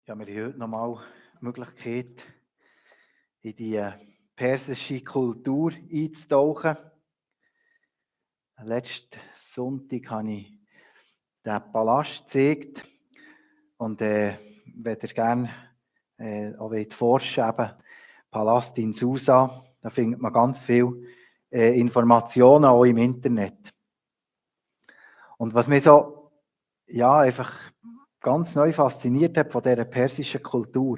Ja, wir haben heute nochmal die Möglichkeit, in die persische Kultur einzutauchen. Letzten Sonntag habe ich den Palast gezeigt. Und wenn ihr gerne auch forschen wollt, Palast in Susa, da findet man ganz viele Informationen auch im Internet. Und was mich so einfach ganz neu fasziniert hat von dieser persischen Kultur.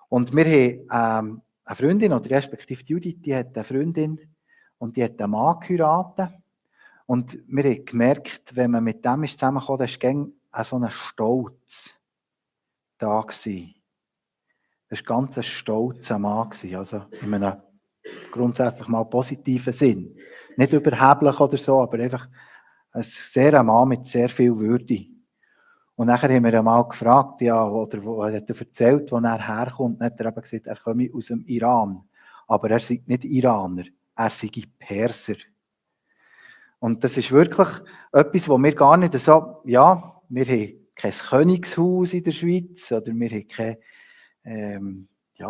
Und wir haben eine Freundin, oder respektive Judith, die hat eine Freundin und die hat einen Mann geheiratet. Und wir haben gemerkt, wenn man mit dem zusammenkommt, da war so ein Stolz da gewesen. Das war ganz ein stolzer Mann gewesen, also in einem grundsätzlich mal positiven Sinn. Nicht überheblich oder so, aber einfach ein Mann mit sehr viel Würde. Und nachher haben wir ihn mal gefragt, ja, oder wo hat er erzählt, wo er herkommt. Dann hat er eben gesagt, er komme aus dem Iran. Aber er sei nicht Iraner, er sei Perser. Und das ist wirklich etwas, wo wir gar nicht so, ja, wir haben kein Königshaus in der Schweiz, oder wir haben keine,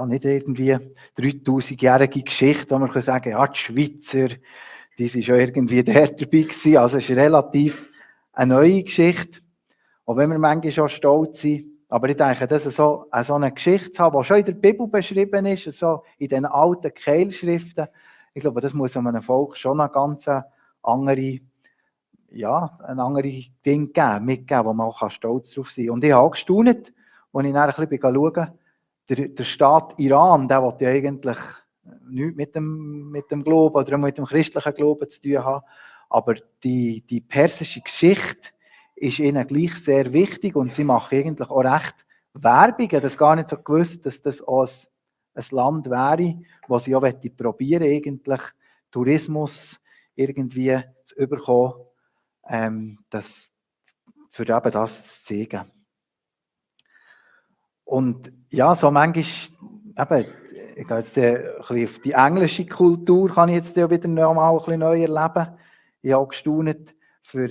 nicht irgendwie 3000-jährige Geschichte, wo man sagen kann, ja, die Schweizer, die sind schon irgendwie der dabei gewesen. Also es ist relativ eine neue Geschichte. Auch wenn wir manchmal schon stolz sind. Aber ich denke, das ist so eine Geschichte zu haben, die schon in der Bibel beschrieben ist, so in den alten Keilschriften. Ich glaube, das muss einem Volk schon eine ganz andere, ein anderes Ding mitgeben, wo man auch stolz drauf sein kann. Und ich habe auch gestaunt, als ich dann ein bisschen schauen, der Staat Iran, der will ja eigentlich nichts mit dem Glauben oder mit dem christlichen Glauben zu tun haben. Aber die persische Geschichte ist ihnen gleich sehr wichtig und sie machen eigentlich auch recht Werbung. Ich habe das gar nicht so gewusst, dass das auch ein Land wäre, wo sie auch probieren eigentlich Tourismus irgendwie zu bekommen, für eben das zu zeigen. Und ja, so manchmal, eben, ich gehe jetzt ein bisschen auf die englische Kultur, kann ich jetzt wieder noch mal ein bisschen neu erleben. Ich habe auch gestaunt für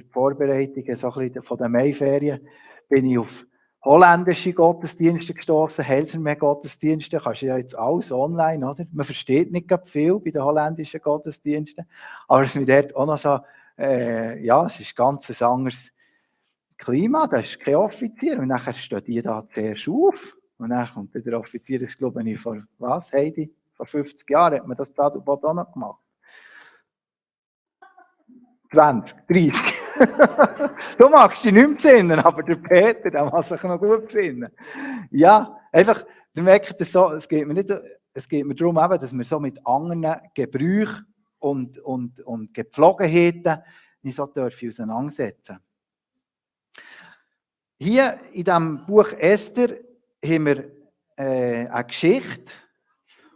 die Vorbereitungen so ein bisschen von den Maiferien, bin ich auf holländische Gottesdienste gestoßen, Helsermeer-Gottesdienste, kannst du ja jetzt alles online, oder? Man versteht nicht viel bei den holländischen Gottesdiensten, aber es ist mir dort auch noch so, es ist ganz ein anderes Klima, da ist kein Offizier und nachher stehen die da zuerst auf und dann kommt der Offizier, das glaube ich vor 50 Jahren hat man das Zadelbad auch noch gemacht. 20, 30. Du magst dich nicht mehr besinnen, aber der Peter, der mag sich noch gut besinnen. Ja, einfach, du merkst es so, es geht mir darum, eben, dass wir so mit anderen Gebräuchen und Gepflogenheiten nicht so dürfen auseinandersetzen. Hier in diesem Buch Esther haben wir eine Geschichte.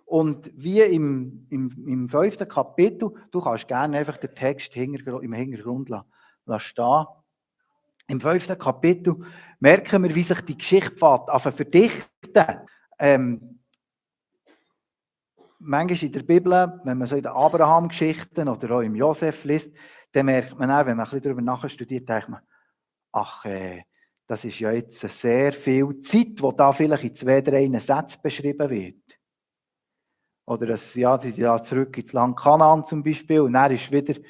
Und wie im 5. Kapitel, du kannst gerne einfach den Text im Hintergrund lassen stehen. Im 5. Kapitel merken wir, wie sich die Geschichte verdichten. Manchmal in der Bibel, wenn man so in den Abraham-Geschichten oder auch im Josef liest, dann merkt man auch, wenn man ein bisschen darüber nachstudiert, denkt man, das ist ja jetzt sehr viel Zeit, die da vielleicht in 2, 3 Sätzen beschrieben wird. Oder sie sind ja zurück ins Land Kanaan zum Beispiel und dann ist wieder die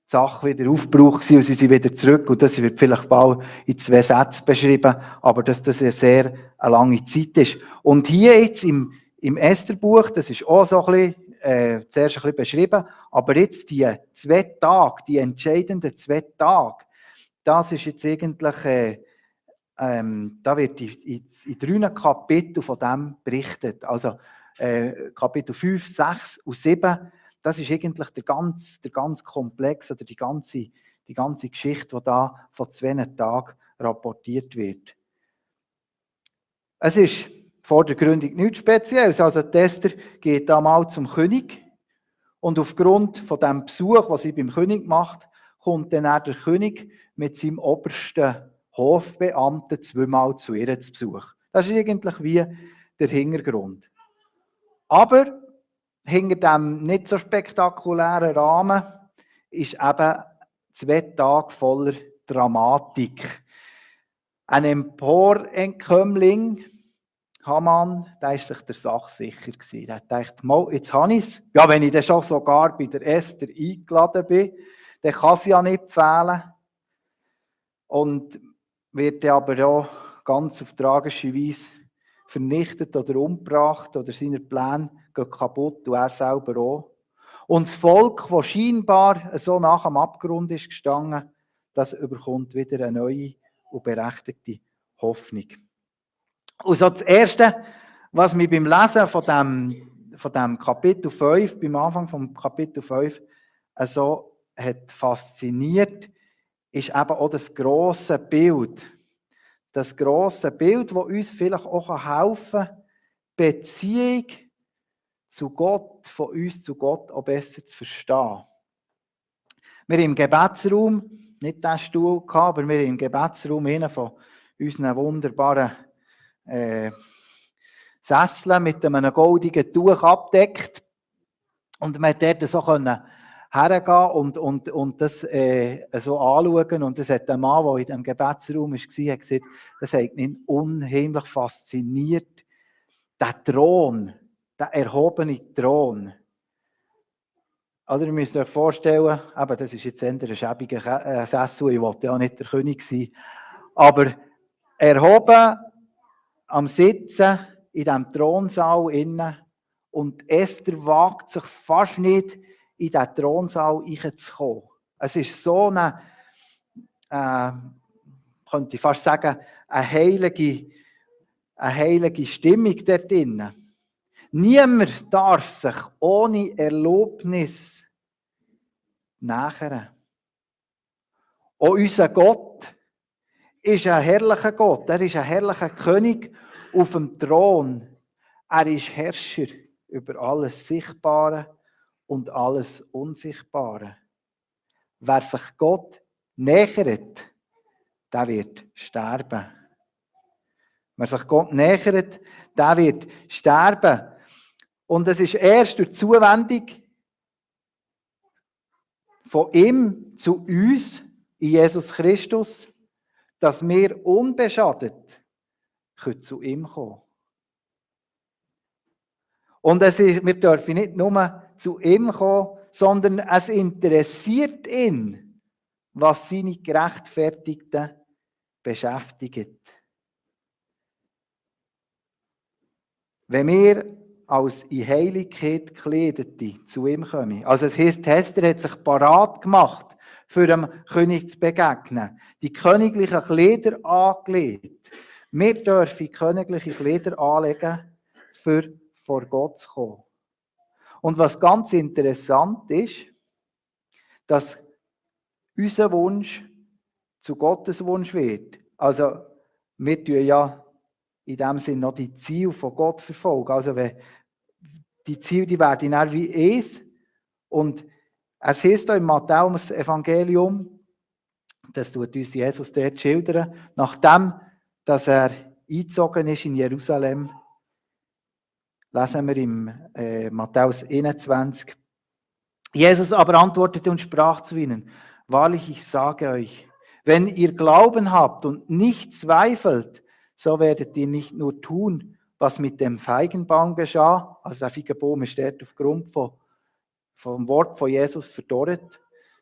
Sache wieder aufgebraucht und sie sind wieder zurück und das wird vielleicht bald in 2 Sätzen beschrieben, aber dass das eine sehr lange Zeit ist. Und hier jetzt im Esther-Buch, das ist auch so ein bisschen, zuerst ein bisschen beschrieben, aber jetzt die 2 Tage, die entscheidenden 2 Tage, das ist jetzt eigentlich, da wird in 3 Kapiteln von dem berichtet. Also Kapitel 5, 6 und 7, das ist eigentlich der ganz Komplex oder die ganze Geschichte, die da von 2 Tagen rapportiert wird. Es ist vor der Gründung nichts Spezielles. Also die Esther geht da mal zum König und aufgrund von dem Besuch, was sie beim König macht, kommt dann der König mit seinem obersten Hofbeamten 2-mal zu ihr zu Besuch. Das ist eigentlich wie der Hintergrund. Aber hinter dem nicht so spektakulären Rahmen ist eben 2 Tage voller Dramatik. Ein Emporentkömmling, Haman, der war sich der Sache sicher gewesen. Der dachte, mal, jetzt habe ich es. Ja, wenn ich dann schon sogar bei der Esther eingeladen bin, dann kann es ja nicht fehlen. Und wird dann aber auch ganz auf tragische Weise vernichtet oder umgebracht oder seine Pläne gehen kaputt und er selber auch. Und das Volk, das scheinbar so nach dem Abgrund ist gestanden, das überkommt wieder eine neue und berechtigte Hoffnung. Und so das Erste, was mich beim Lesen von dem Kapitel 5, beim Anfang vom Kapitel 5, so hat fasziniert, ist eben auch das grosse Bild. Das grosse Bild, das uns vielleicht auch helfen kann, Beziehung zu Gott, von uns zu Gott auch besser zu verstehen. Wir haben im Gebetsraum, nicht diesen Stuhl gehabt, aber wir haben im Gebetsraum einen von unseren wunderbaren Sesseln mit einem goldigen Tuch abdeckt. Und man konnte dort so hergehen und das so anschauen. Und das hat der Mann, der in diesem Gebetsraum war, gesagt, das hat ihn unheimlich fasziniert. Der Thron, der erhobene Thron. Also ihr müsst euch vorstellen, eben, das ist jetzt eher ein schäbiger Sessel, ich wollte ja nicht der König sein, aber erhoben am Sitzen in diesem Thronsaal innen und Esther wagt sich fast nicht, in diesen Thronsaal reinzukommen. Es ist so eine, könnte ich fast sagen, eine heilige Stimmung dort drinnen. Niemand darf sich ohne Erlaubnis nähern. Auch unser Gott ist ein herrlicher Gott. Er ist ein herrlicher König auf dem Thron. Er ist Herrscher über alles Sichtbare und alles Unsichtbare. Wer sich Gott nähert, der wird sterben. Wer sich Gott nähert, der wird sterben. Und es ist erst durch die Zuwendung von ihm zu uns, in Jesus Christus, dass wir unbeschadet zu ihm kommen können. Und wir dürfen nicht nur zu ihm kommen, sondern es interessiert ihn, was seine Gerechtfertigten beschäftigt. Wenn wir als in Heiligkeit Gekleidete zu ihm kommen, also es heisst, Esther hat sich parat gemacht, für dem König zu begegnen, die königlichen Kleider angelegt. Wir dürfen königliche Kleider anlegen, für vor Gott zu kommen. Und was ganz interessant ist, dass unser Wunsch zu Gottes Wunsch wird. Also wir tun ja in dem Sinne noch die Ziele von Gott verfolgen. Also wenn die Ziele, die werden dann wie eins. Und er heißt da im Matthäus-Evangelium, das tut uns Jesus dort schildern, nachdem, dass er eingezogen ist in Jerusalem, lesen wir im Matthäus 21. Jesus aber antwortete und sprach zu ihnen, wahrlich, ich sage euch, wenn ihr Glauben habt und nicht zweifelt, so werdet ihr nicht nur tun, was mit dem Feigenbaum geschah, also der Feigenbaum ist dort aufgrund vom Wort von Jesus verdorret,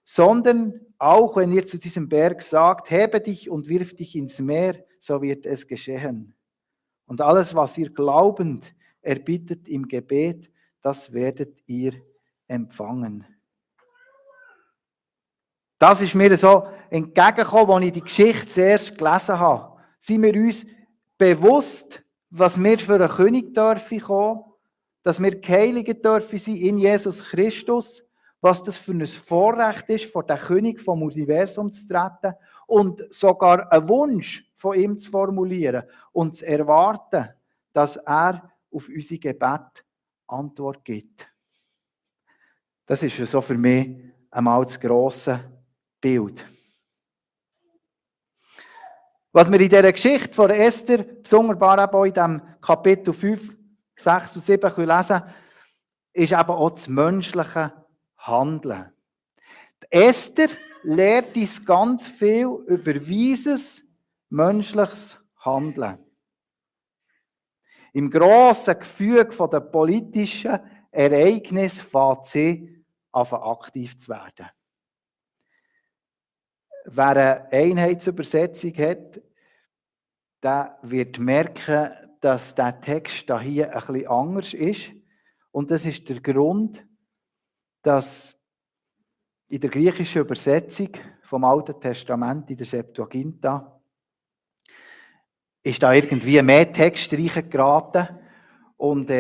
sondern auch wenn ihr zu diesem Berg sagt, hebe dich und wirf dich ins Meer, so wird es geschehen. Und alles, was ihr glaubend erbittet im Gebet, das werdet ihr empfangen. Das ist mir so entgegengekommen, als ich die Geschichte zuerst gelesen habe. Sind wir uns bewusst, was wir für einen König dürfen kommen, dass wir geheiligt dürfen sein in Jesus Christus, was das für ein Vorrecht ist, vor den König vom Universum zu treten und sogar einen Wunsch von ihm zu formulieren und zu erwarten, dass er auf unsere Gebete Antwort gibt. Das ist so für mich einmal das grosse Bild. Was wir in dieser Geschichte von Esther, besonders auch in diesem Kapitel 5, 6 und 7 lesen können, ist eben auch das menschliche Handeln. Die Esther lehrt uns ganz viel über weises, menschliches Handeln. Im grossen Gefüge der politischen Ereignisse fängt sie an, aktiv zu werden. Wer eine Einheitsübersetzung hat, der wird merken, dass der Text hier ein bisschen anders ist. Und das ist der Grund, dass in der griechischen Übersetzung vom Alten Testament, in der Septuaginta, ist da irgendwie mehr Text reingeraten. Und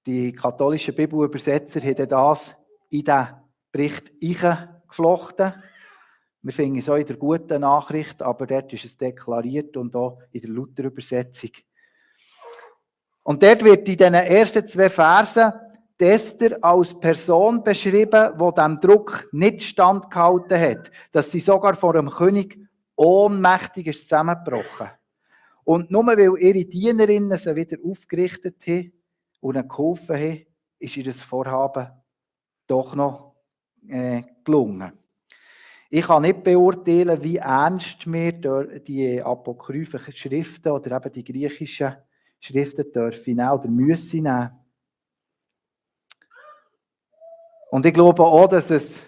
die katholischen Bibelübersetzer haben das in den Bericht eingeflochten. Wir finden es auch in der guten Nachricht, aber dort ist es deklariert und auch in der Luther-Übersetzung. Und dort wird in den ersten 2 Versen Esther als Person beschrieben, die dem Druck nicht standgehalten hat, dass sie sogar vor dem König ohnmächtig ist zusammengebrochen. Und nur weil ihre Dienerinnen sie wieder aufgerichtet haben und ihnen geholfen haben, ist ihr Vorhaben doch noch gelungen. Ich kann nicht beurteilen, wie ernst wir die apokryphen Schriften oder eben die griechischen Schriften dürfen nehmen oder müssen nehmen. Und ich glaube auch, dass es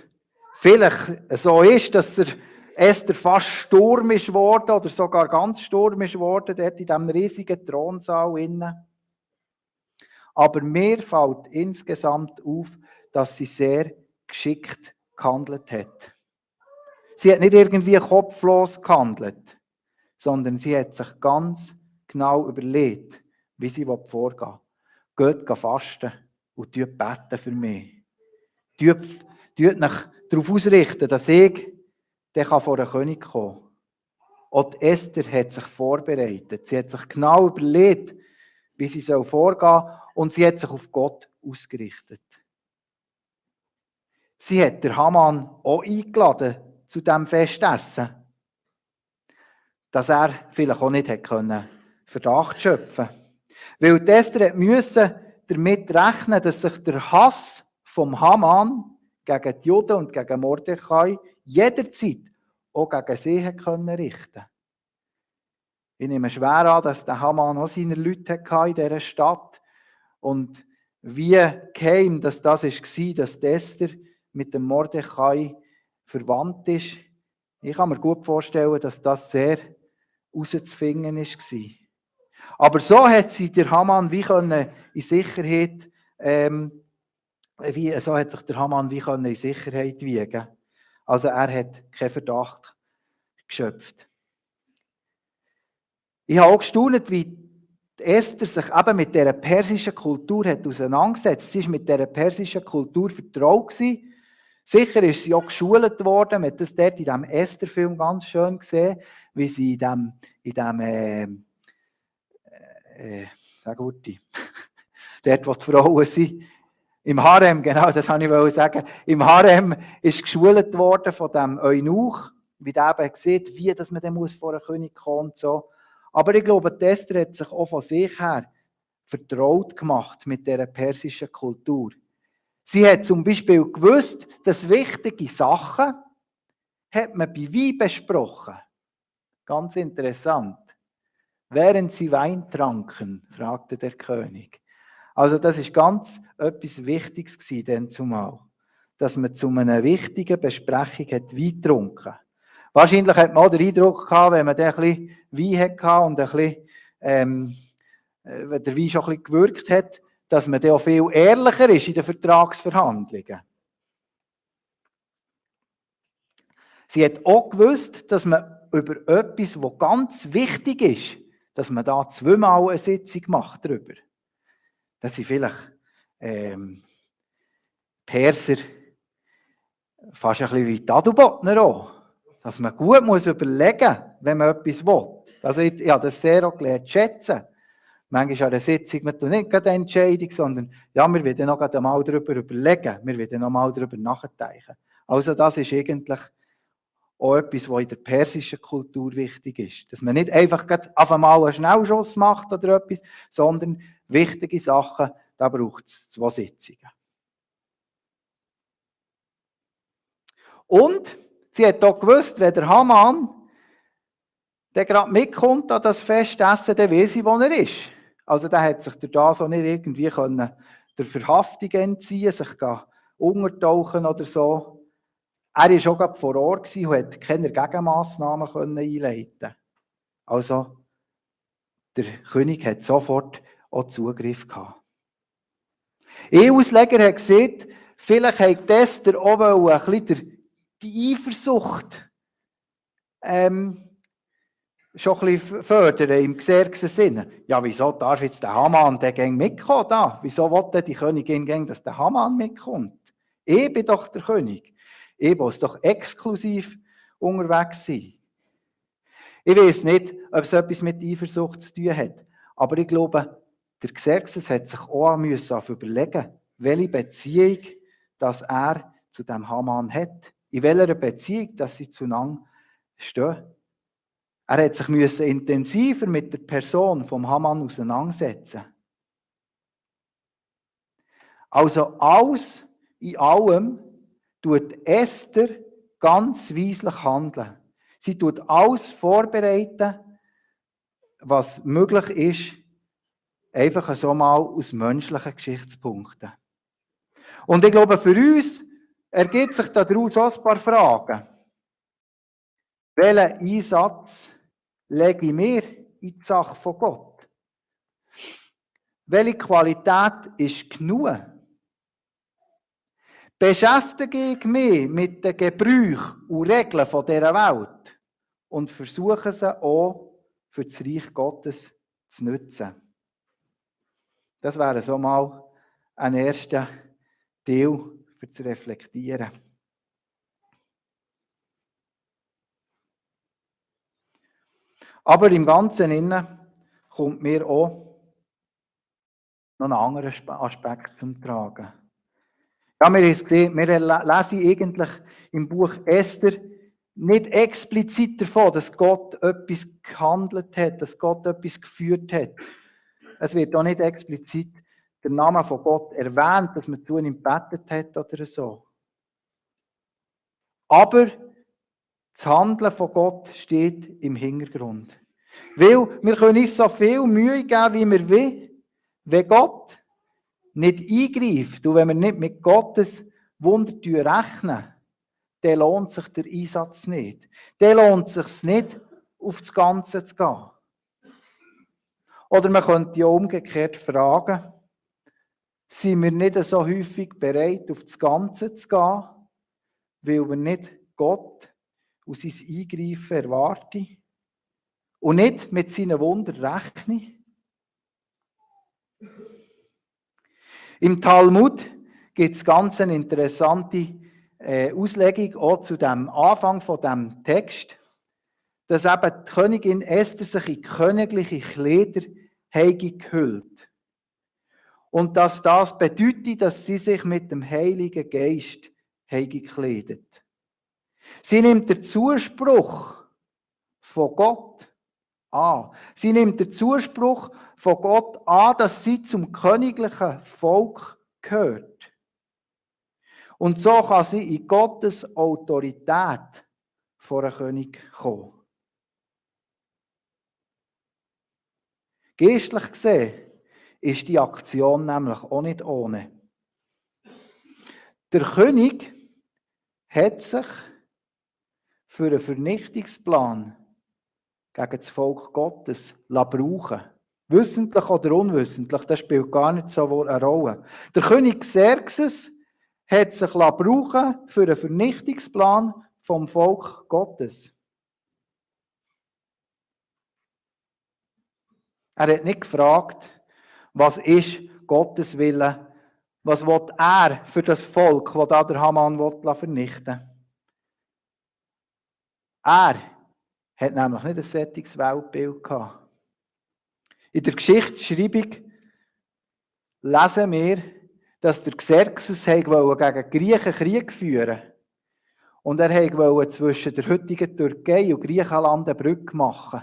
vielleicht so ist, dass Esther fast Sturm ist geworden oder sogar ganz Sturm ist geworden, dort in diesem riesigen Thronsaal innen. Aber mir fällt insgesamt auf, dass sie sehr geschickt gehandelt hat. Sie hat nicht irgendwie kopflos gehandelt, sondern sie hat sich ganz genau überlegt, wie sie vorgehen will. Geht fasten und beten für mich. Tut euch darauf ausrichten, dass ich dann vor den König kommen kann. Auch Esther hat sich vorbereitet. Sie hat sich genau überlegt, wie sie vorgehen soll, und sie hat sich auf Gott ausgerichtet. Sie hat den Haman auch eingeladen zu diesem Festessen, dass er vielleicht auch nicht Verdacht schöpfen konnte. Weil Esther musste damit rechnen, dass sich der Hass vom Haman gegen die Juden und gegen Mordechai jederzeit auch gegen sie richten konnte. Ich nehme schwer an, dass der Haman auch seine Leute in dieser Stadt. Und wie geheim das war, dass Esther mit dem Mordechai verwandt ist. Ich kann mir gut vorstellen, dass das sehr herauszufinden war. Aber so hat sie der Haman wie in Sicherheit, so hat sich der Haman wie in Sicherheit wiegen. Also er hat keinen Verdacht geschöpft. Ich habe auch gestaunt, wie Esther sich eben mit dieser persischen Kultur hat auseinandergesetzt. Sie war mit dieser persischen Kultur vertraut gewesen. Sicher ist sie auch geschult worden. Man hat das dort in diesem Esther-Film ganz schön gesehen, wie sie in diesem sag gut, dort, wo die Frauen sind, im Harem, genau, das wollte ich sagen, im Harem ist geschult worden von dem Eunuch, wie der eben sieht, wie dass man dann vor einen König kommen und so. Aber ich glaube, Esther hat sich auch von sich her vertraut gemacht mit dieser persischen Kultur. Sie hat zum Beispiel gewusst, dass wichtige Sachen hat man bei Wein besprochen. Ganz interessant. Während sie Wein tranken, fragte der König. Also das ist ganz etwas Wichtiges gewesen, denn zumal, dass man zu einer wichtigen Besprechung hat Wein getrunken. Wahrscheinlich hat man auch den Eindruck gehabt, wenn man dann ein bisschen Wein hatte und ein bisschen, wenn der Wein schon ein bisschen gewirkt hat, dass man dann auch viel ehrlicher ist in den Vertragsverhandlungen. Sie hat auch gewusst, dass man über etwas, was ganz wichtig ist, dass man da 2-mal eine Sitzung macht darüber. Das sind vielleicht Perser fast ein bisschen wie die Adelbodner auch. Dass man gut muss überlegen muss, wenn man etwas will. Also ich habe das sehr auch gelernt zu schätzen. Manchmal an einer Sitzung, man tut nicht gerade eine Entscheidung, sondern ja, wir werden noch einmal darüber überlegen, wir werden noch einmal darüber nachdenken. Also das ist eigentlich auch etwas, was in der persischen Kultur wichtig ist. Dass man nicht einfach auf einmal einen Schnellschuss macht oder etwas, sondern wichtige Sachen, da braucht es 2 Sitzungen. Und sie hat auch gewusst, wenn der Haman der gerade mitkommt an das Festessen, dann weiss ich, wo er ist. Also der hat sich durch das auch nicht irgendwie der Verhaftung entziehen, sich untertauchen oder so. Er war auch gerade vor Ort und konnte keine Gegenmassnahmen einleiten. Also der König hat sofort auch Zugriff gehabt. Ausleger hat gesagt, vielleicht wollte Esther auch ein bisschen die Eifersucht schon ein bisschen fördern, im Xerxes Sinne. Ja, wieso darf jetzt der Haman mitkommen da? Wieso will die Königin dass der Haman mitkommt? Ich bin doch der König. Ich muss doch exklusiv unterwegs sein. Ich weiß nicht, ob es etwas mit Eifersucht zu tun hat, aber ich glaube, der Xerxes hat sich auch überlegen, welche Beziehung dass er zu dem Haman hat. In welcher Beziehung dass sie zueinander stehen. Er hat sich intensiver mit der Person vom Haman auseinandersetzen. Also alles in allem tut Esther ganz weislich handeln. Sie tut alles vorbereiten, was möglich ist, einfach so mal aus menschlichen Geschichtspunkten. Und ich glaube, für uns ergibt sich daraus auch ein paar Fragen. Welchen Einsatz lege ich mir in die Sache von Gott? Welche Qualität ist genug? Beschäftige ich mich mit den Gebräuchen und Regeln dieser Welt und versuche sie auch für das Reich Gottes zu nutzen. Das wäre so mal ein erster Teil für zu reflektieren. Aber im Ganzen innen kommt mir auch noch ein anderer Aspekt zum Tragen. Ja, wir haben es gesehen, wir lesen eigentlich im Buch Esther nicht explizit davon, dass Gott etwas gehandelt hat, dass Gott etwas geführt hat. Es wird auch nicht explizit der Name von Gott erwähnt, dass man zu ihm gebetet hat oder so. Aber das Handeln von Gott steht im Hintergrund. Weil wir können uns so viel Mühe geben, wie wir wollen, wenn Gott nicht eingreift und wenn wir nicht mit Gottes Wunder rechnen, dann lohnt sich der Einsatz nicht. Dann lohnt es sich nicht, auf das Ganze zu gehen. Oder man könnte ja umgekehrt fragen, sind wir nicht so häufig bereit, auf das Ganze zu gehen, weil wir nicht Gott und sein Eingreifen erwarten und nicht mit seinen Wundern rechnen? Im Talmud gibt es ganz eine interessante Auslegung auch zu dem Anfang von dem Text, dass eben die Königin Esther sich in königliche Kleider gehüllt. Und dass das bedeutet, dass sie sich mit dem Heiligen Geist gekleidet. Sie nimmt den Zuspruch von Gott an. Sie nimmt den Zuspruch von Gott an, dass sie zum königlichen Volk gehört. Und so kann sie in Gottes Autorität vor einen König kommen. Geistlich gesehen ist die Aktion nämlich auch nicht ohne. Der König hat sich für einen Vernichtungsplan gegen das Volk Gottes brauchen. Wissentlich oder unwissentlich, das spielt gar nicht so eine Rolle. Der König Xerxes hat sich brauchen für einen Vernichtungsplan vom Volk Gottes. Er hat nicht gefragt, was ist Gottes Wille, was will er für das Volk, das da der Haman vernichten will. Er hat nämlich nicht ein solches Weltbild gehabt. In der Geschichtsschreibung lesen wir, dass der Xerxes gegen die Griechen Krieg führen wollte. Und er wollte zwischen der heutigen Türkei und Griechenland eine Brücke machen.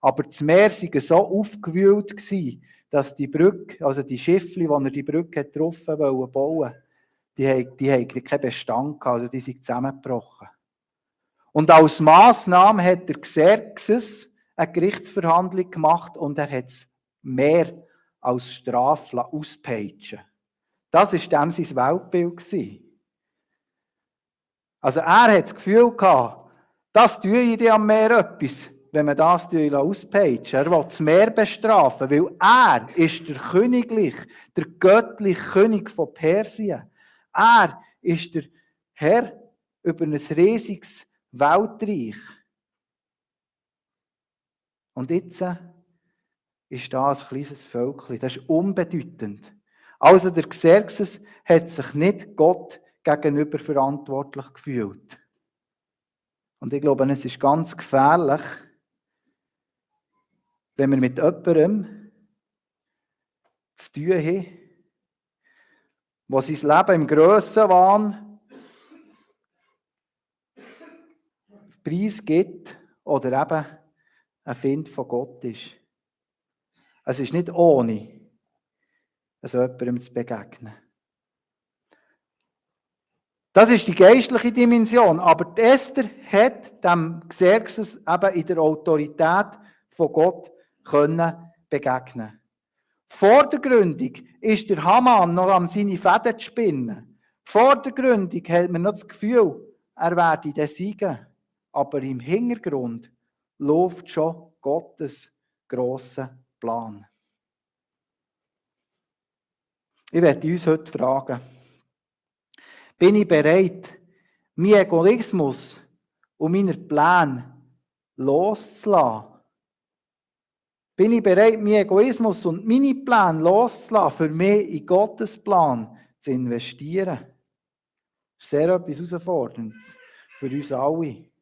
Aber das Meer war so aufgewühlt, dass die Brücke, also die Schiffe, die er die Brücke getroffen bauen, die haben keinen Bestand gehabt, also die sind zusammengebrochen. Und als Massnahme hat der Xerxes eine Gerichtsverhandlung gemacht und er hat es mehr als Strafe auspeitschen. Das war dem sein Weltbild. Also er hat das Gefühl gehabt, das tue ich dir am Meer etwas, wenn man das auspeitschen. Er will das Meer bestrafen, weil er ist der Königlich, der göttliche König von Persien. Er ist der Herr über ein riesiges Weltreich. Und jetzt ist da ein kleines Völkchen, das ist unbedeutend. Also der Xerxes hat sich nicht Gott gegenüber verantwortlich gefühlt. Und ich glaube, es ist ganz gefährlich, wenn wir mit jemandem zu tun haben, der sein Leben im Grössenwahn preisgibt oder eben ein Find von Gott ist. Es ist nicht ohne, so jemandem zu begegnen. Das ist die geistliche Dimension, aber Esther hat dem Xerxes eben in der Autorität von Gott begegnen. Vordergründig ist der Haman noch an seine Fäden zu spinnen. Vordergründig hat man noch das Gefühl, er werde dann siegen. Aber im Hintergrund läuft schon Gottes grosser Plan. Ich werde uns heute fragen, bin ich bereit, meinen Egoismus und meine Pläne loszulassen? Bin ich bereit, meinen Egoismus und meine Pläne loszulassen, für mich in Gottes Plan zu investieren? Das ist sehr etwas Herausforderndes für uns alle.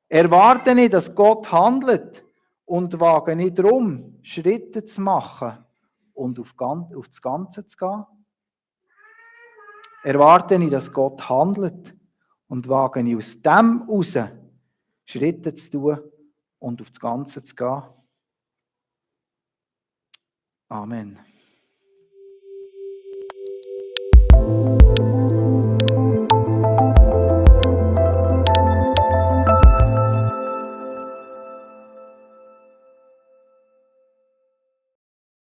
Erwarte nicht, dass Gott handelt und wage nicht darum, Schritte zu machen und auf das Ganze zu gehen. Erwarte nicht, dass Gott handelt und wage nicht aus dem heraus, Schritte zu tun und auf das Ganze zu gehen. Amen.